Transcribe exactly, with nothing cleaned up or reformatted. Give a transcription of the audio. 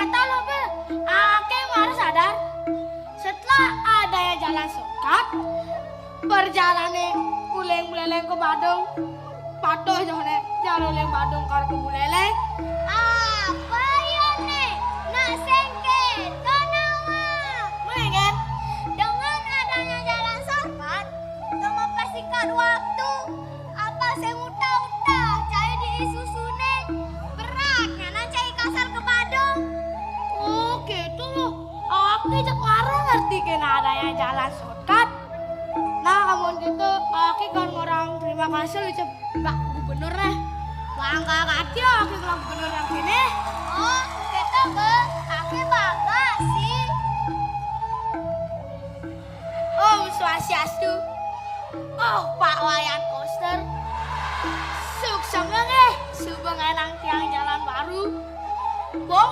Tahu apa? Aké baru sadar. Setelah adanya jalan shortcut, perjalanan uling Buleleng ke Badung. Patuh jauh né, jalan uling Badung karo ke Buleleng. Apa ya né? Nak sengke, tonawa. Mungkin dengan adanya jalan shortcut, untuk mempersingkat waktu, apa sing uta-uta cai diisusuné berat nyana cai kasar ke Badung. Oh, gitu loh. Aku cek marah ngerti kena adanya jalan shortcut. Nah, amun gitu, aku kan orang terima kasih ucap Pak Gubernur nih. Bangga kati aku kalau gubernur yang ini. Oh, kita be, aku bangga sih. Om Swastiastu. Oh, Pak Wayan Koster. Sukses banget, subeng enang tiang jalan baru. Bong.